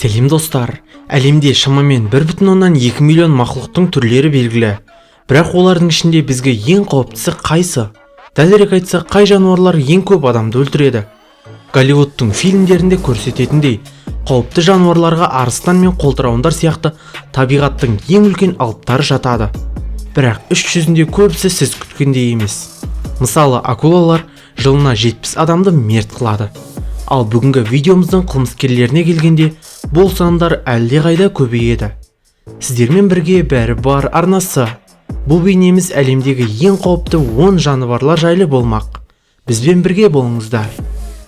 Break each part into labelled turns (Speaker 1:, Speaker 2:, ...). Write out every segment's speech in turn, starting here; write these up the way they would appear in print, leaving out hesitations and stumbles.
Speaker 1: Сәлем, достар! Әлемде шамамен 1,2 миллион мақұлықтың түрлері белгілі. Бірақ олардың ішінде бізге ең қауіптісі қайсы? Дәлірек айтсақ, қай жануарлар ең көп адамды өлтіреді? Голливудтың фильмдерінде көрсететіндей, қауіпті жануарларға арыстан мен қолтырауындар сияқты табиғаттың ең үлкен алыптары жатады. Бірақ іс жүзінде көбісі сіз күткендей емес. Мысалы, акулалар жылына 70 адамды мерт қылады. Ал бүгінгі видеомыздың қылмыскерлеріне келгенде, бұл сандар әлдеқайда көбейеді. Сіздермен бірге «Бәрі бар» арнасы. Бұл бейнеміз әлемдегі ең қауіпті 10 жануарлар жайлы болмақ. Бізбен бірге болыңыздар.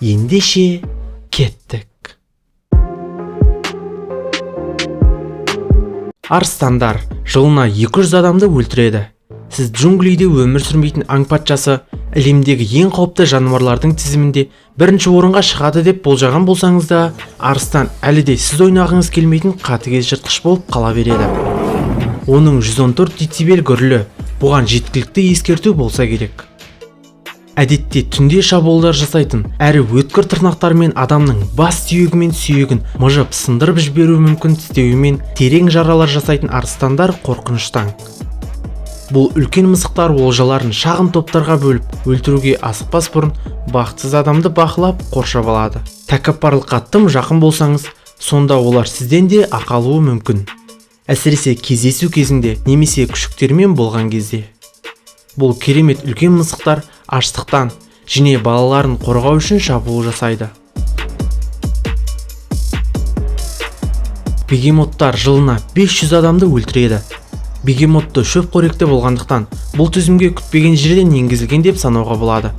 Speaker 1: Ендеше, кеттік! Арыстандар жылына 200 адамды өлтіреді. Сіз джунглиде өмір сүрмейтін аң патшасы әлемдегі ең қауіпті жануарлардың тізімінде бірінші орынға шығады деп болжаған болсаңыз да, арыстан әлі де сіз ойнағыңыз келмейтін қатыгез жыртқыш болып қала береді. Оның 114 децибел гүрілі бұған жеткілікті ескерту болса керек. Әдетте түнде шабуылдар жасайтын әрі өткір тырнақтарымен адамның бас сүйегі мен сүйегін мыжып, сындырып жіберуі мүмкін тістеуімен терең жаралар жасайтын арыстандар қорқыныштан. Бұл үлкен мысықтар олжаларын шағын топтарға бөліп, өлтіруге асықпас бұрын бақытсыз адамды бақылап, қоршап алады. Тәкаппарлыққа тым жақын болсаңыз, сонда олар сізден де ақы алуы мүмкін. Әсіресе кездесу кезінде немесе күшіктермен болған кезде. Бұл керемет үлкен мысықтар аштықтан және балаларын қорғау үшін шабуыл жасайды. Бегемоттар жылына 500 адамды өлтіреді. Бегемотты шөп қоректі болғандықтан, бұл тізімге күтпеген жерден енгізілген деп санауға болады.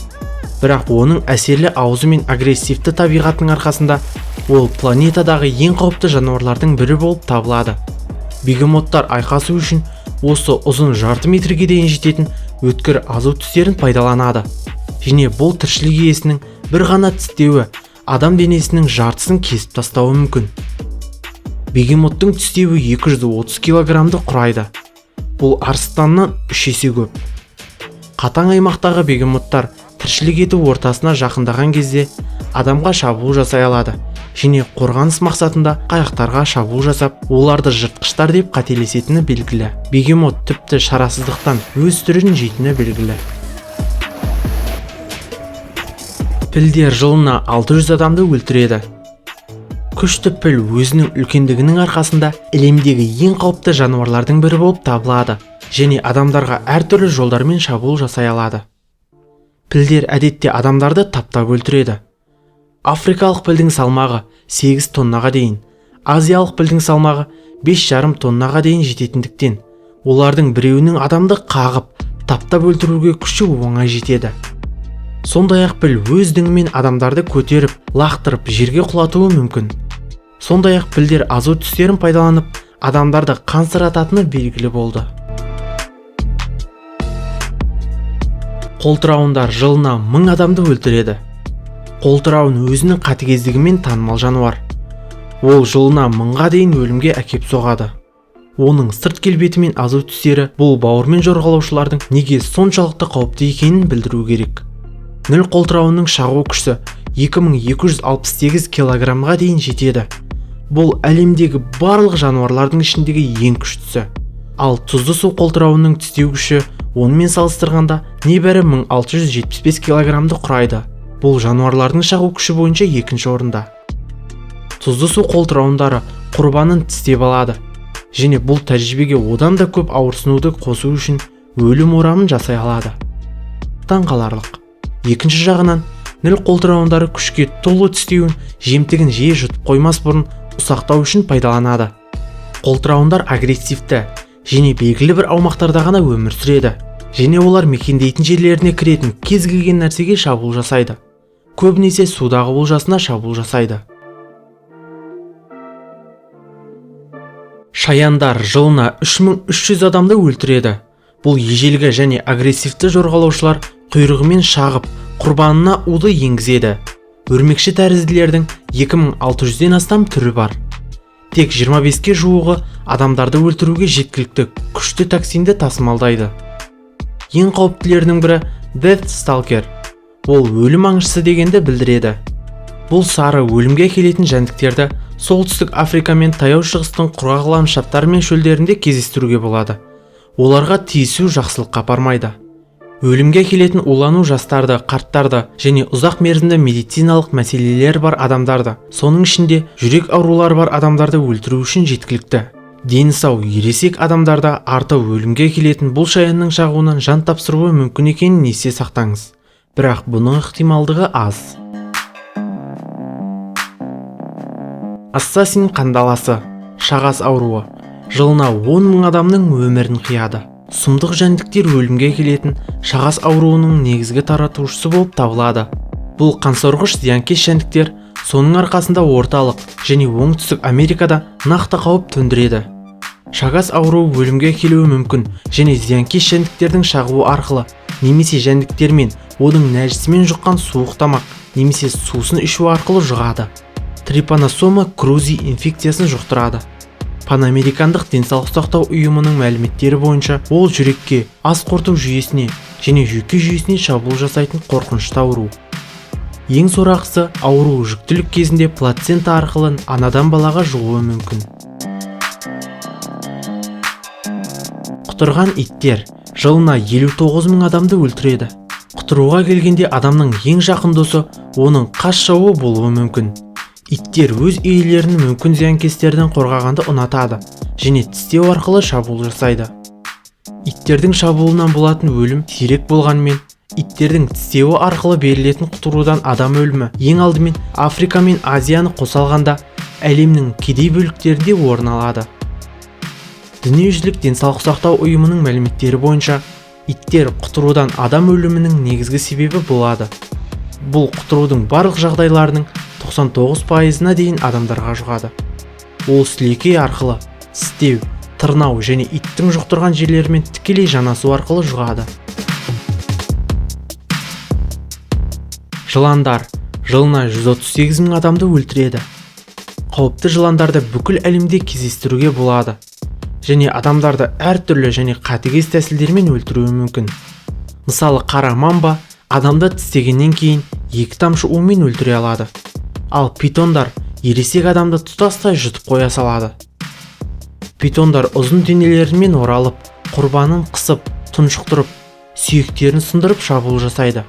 Speaker 1: Бірақ оның әсерлі аузы мен агрессивті табиғатының арқасында ол планетадағы ең қауіпті жануарлардың бірі болып табылады. Бегемоттар айқасу үшін осы ұзын жарты метрге дейін жететін өткір азу тістерін пайдаланады. Және бұл тіршілік иесінің бір ғана тістеуі адам денесінің жартысын кесіп тастауы мүмкін. Бегемоттың тістеуі 230 килограммды құрайды. Бұл арыстаннан үш есе көп. Қатаң аймақтағы бегемоттар тіршілік ету ортасына жақындаған кезде адамға шабуыл жасай алады және қорғаныс мақсатында қайықтарға шабуыл жасап, оларды жыртқыштар деп қателесетіні белгілі. Бегемот тіпті шарасыздықтан өз түрін жейтіні белгілі. Пілдер жылына 600 адамды өлтіреді. Күшті піл өзінің үлкендігінің арқасында әлемдегі ең қауіпті жануарлардың бірі болып табылады және адамдарға әртүрлі жолдармен шабуыл жасай алады. Пілдер әдетте адамдарды таптап өлтіреді. Африкалық пілдің салмағы 8 тоннаға дейін, азиялық пілдің салмағы 5,5 тоннаға дейін жететіндіктен, олардың біреуінің адамды қағып, таптап өлтіруге күші оңай жетеді. Сондай-ақ піл өз діңімен адамдарды көтеріп, лақтырып, жерге құлатуы мүмкін. Сондай-ақ пілдер азу тістерін пайдаланып, адамдарды қансырататыны белгілі болды. Қолтырауындар жылына 1000 адамды өлтіреді. Қолтырауын өзінің қатыгездігімен танымал жануар. Ол жылына 1000-ға дейін өлімге әкеп соғады. Оның сырт келбеті мен азу түстері бұл бауырмен жорғалаушылардың неге соншалықты қауіпті екенін білдіру керек. Ніл қолтырауынның шағу күші 2268 килограммға дейін жетеді. Бұл әлемдегі барлық жануарлардың ішіндегі ең күштісі. Ал тұзды су қолтырауынның тістеу күші онымен салыстырғанда небәрі 1675 килограммды құрайды. Бұл жануарлардың шағу күші бойынша екінші орында. Тұзды су қолтырауындары құрбанын тістеп алады және бұл тәжірибеге одан да көп ауырсынуды қосу үшін өлім орамын жасай алады. Таңқаларлық. Екінші жағынан, ніл қолтырауындары күшке толы тістеуін жемтігін жиі жұтып қоймас бұрын ұсақтау үшін пайдаланады. Қолтырауындар агрессивті және белгілі бір аумақтарда ғана өмір сүреді және олар мекендейтін жерлеріне кіретін кез келген нәрсеге шабуыл жасайды. Көбінесе судағы олжасына шабуыл жасайды. Шаяндар жылына 3300 адамды өлтіреді. Бұл ежелгі және агрессивті жорғалаушылар құйрығымен шағып, құрбанына уды енгізеді. Өрмекші тәрізділердің 2600-ден астам түрі бар. Тек 25-ке жуығы адамдарды өлтіруге жеткілікті күшті токсинді тасымалдайды. Ең қауіптілерінің бірі Death Stalker. Ол өлім аңшысы дегенді білдіреді. Бұл сары өлімге әкелетін жәндіктерді Солтүстік Африка мен Таяу Шығыстың құрғақ ландшафттары мен шөлдерінде кездестіруге болады. Оларға тиісу жақсылыққа апармайды. Өлімге әкелетін улану жастарды, қарттарды және ұзақ мерзімді медициналық мәселелер бар адамдарды, соның ішінде жүрек аурулары бар адамдарды өлтіру үшін жеткілікті. Дені сау ересек адамдарда арты өлімге әкелетін бұл шаянның шағуынан жан тапсыруы мүмкін екенін есте сақтаңыз. Бірақ бұның ықтималдығы аз. Ассасин қандаласы, Шағас ауруы жылына 10 мың адамның өмірін қияды. Сұмдық жәндіктер өлімге әкелетін Шағас ауруының негізгі таратушысы болып табылады. Бұл қансорғыш зиянкес жәндіктер соның арқасында Орталық және Оңтүстік Америкада нақты қауіп төндіреді. Шагас ауруы өлімге әкелуі мүмкін және зиянкес жәндіктердің шағуы арқылы немесе жәндіктермен оның нәжісімен жұққан суық тамақ немесе сусын ішу арқылы жұғады. Трипаносома крузи инфекциясын жұқтырады. Панамерикандық денсаулық сақтау ұйымының мәліметтері бойынша ол жүрекке, ас қорыту жүйесіне және жүйке жүйесіне шабуыл жасайтын қорқынышты ауру. Ең сорақысы, ауру жүктілік кезінде плацента арқылы анадан балаға жұғуы мүмкін. Құтырған иттер жылына 59 мың адамды өлтіреді. Құтыруға келгенде адамның ең жақын досы оның қас жауы болуы мүмкін. Иттер өз иелерін мүмкін зиянкестерден қорғағанды ұнатады және тістеу арқылы шабуыл жасайды. Иттердің шабуылынан болатын өлім сирек болғанымен, иттердің тістеуі арқылы берілетін құтырудан адам өлімі ең алдымен Африка мен Азияны қоса алғанда әлемнің кедей бөліктерінде орын алады. Дүниежүзілік денсаулық сақтау ұйымының мәліметтері бойынша иттер құтырудан адам өлімінің негізгі себебі болады. Бұл құтырудың барлық жағдайларының 99%-на дейін адамдарға жұғады. Ол сілекей арқылы, тістеу, тырнау және иттің жұқтырған жерлерімен тікелей жанасу арқылы жұғады. Жыландар жылына 138 мың адамды өлтіреді. Қауіпті жыландарды бүкіл әлемде кездестіруге болады және адамдарды әртүрлі және қатыгез тәсілдермен өлтіруі мүмкін. Мысалы, қара мамба адамды тістегеннен кейін 2 тамшы умен өлтіре алады. Ал питондар ересек адамды тұтастай жұтып қоя салады. Питондар ұзын денелерімен оралып, құрбанын қысып, тұншықтырып, сүйектерін сындырып шабуыл жасайды.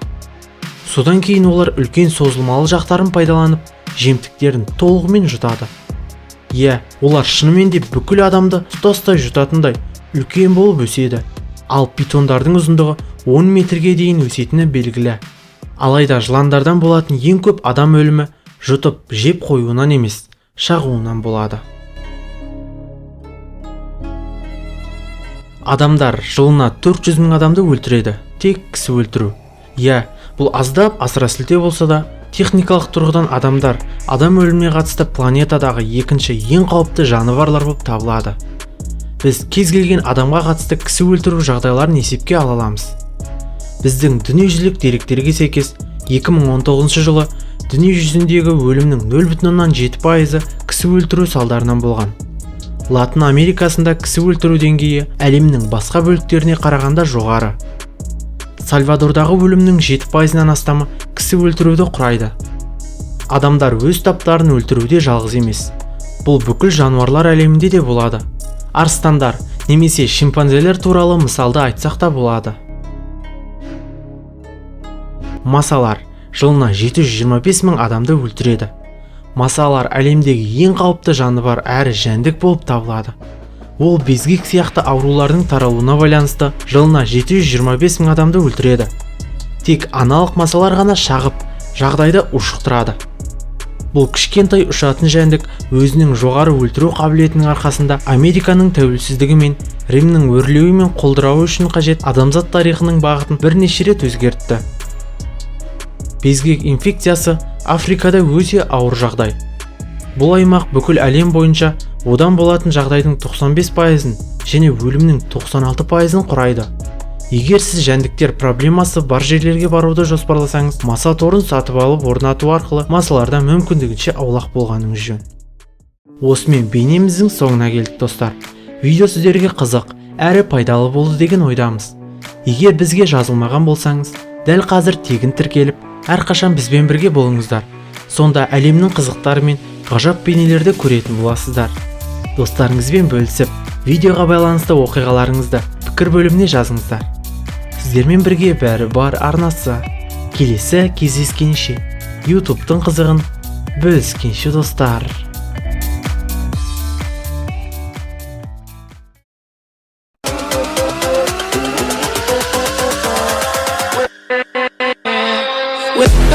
Speaker 1: Содан кейін олар үлкен созылмалы жақтарын пайдаланып, жемтіктерін толығымен жұтады. Иә, олар шынымен де бүкіл адамды тұтастай жұтатындай үлкен болып өседі. Ал питондардың ұзындығы 10 метрге дейін өсетіні белгілі. Алайда жыландардан болатын ең көп адам өлімі жұтып жеп қоюынан емес, шағуынан болады. Адамдар жылына 400 мың адамды өлтіреді, тек кісі өлтіру. Иә, бұл аздап асыра сілтеу болса да, техникалық тұрғыдан адамдар адам өліміне қатысты планетадағы екінші ең қауіпті жануарлар болып табылады. Біз кез келген адамға қатысты кісі өлтіру жағдайларын есепке ала аламыз. Біздің дүниежүзілік деректерге сәйкес 2019 жылы дүниежүзіндегі өлімнің 0,7% кісі өлтіру салдарынан болған. Латын Америкасында кісі өлтіру деңгейі әлемнің басқа бөліктеріне қарағанда жоғары. Сальвадордағы өлімнің 7%-нан астамы кісі өлтіруді құрайды. Адамдар өз таптарын өлтіруде жалғыз емес. Бұл бүкіл жануарлар әлемінде де болады. Арыстандар немесе шимпанзелер туралы мысалды айтсақ та болады. Масалар жылына 725 мың адамды өлтіреді. Масалар әлемдегі ең қауіпті жануар әрі жәндік болып табылады. Ол безгек сияқты аурулардың таралуына байланысты жылына 725 мың адамды өлтіреді. Тек аналық масалар ғана шағып, жағдайды ушықтырады. Бұл кішкентай ұшатын жәндік өзінің жоғары өлтіру қабілетінің арқасында Американың тәуелсіздігі мен Римнің өрлеуі мен құлдырауы үшін қажет адамзат тарихының бағытын бірнеше рет өзгертті. Безгек инфекциясы Африкада өте ауыр жағдай. Бұл аймақ бүкіл әлем бойынша одан болатын жағдайдың 95%-ын және өлімнің 96%-ын құрайды. Егер сіз жәндіктер проблемасы бар жерлерге баруды жоспарласаңыз, маса торын сатып алып орнату арқылы масалардан мүмкіндігінше аулақ болғаныңыз жөн. Осымен бейнеміздің соңына келдік, достар. Видео сіздерге қызық әрі пайдалы болды деген ойдамыз. Егер бізге жазылмаған болсаңыз, дәл қазір тегін тіркеліп, әрқашан бізбен бірге болыңыздар. Сонда әлемнің қызықтары мен Ғажап бейнелерді көретін боласыздар. Достарыңызбен бөлісіп, видеоға байланысты оқиғаларыңызды пікір бөліміне жазыңыздар. Сіздермен бірге Бәрі бар арнасы. Келесі кездескенше, YouTube'тың қызығын бөліскенше, достар.
Speaker 2: With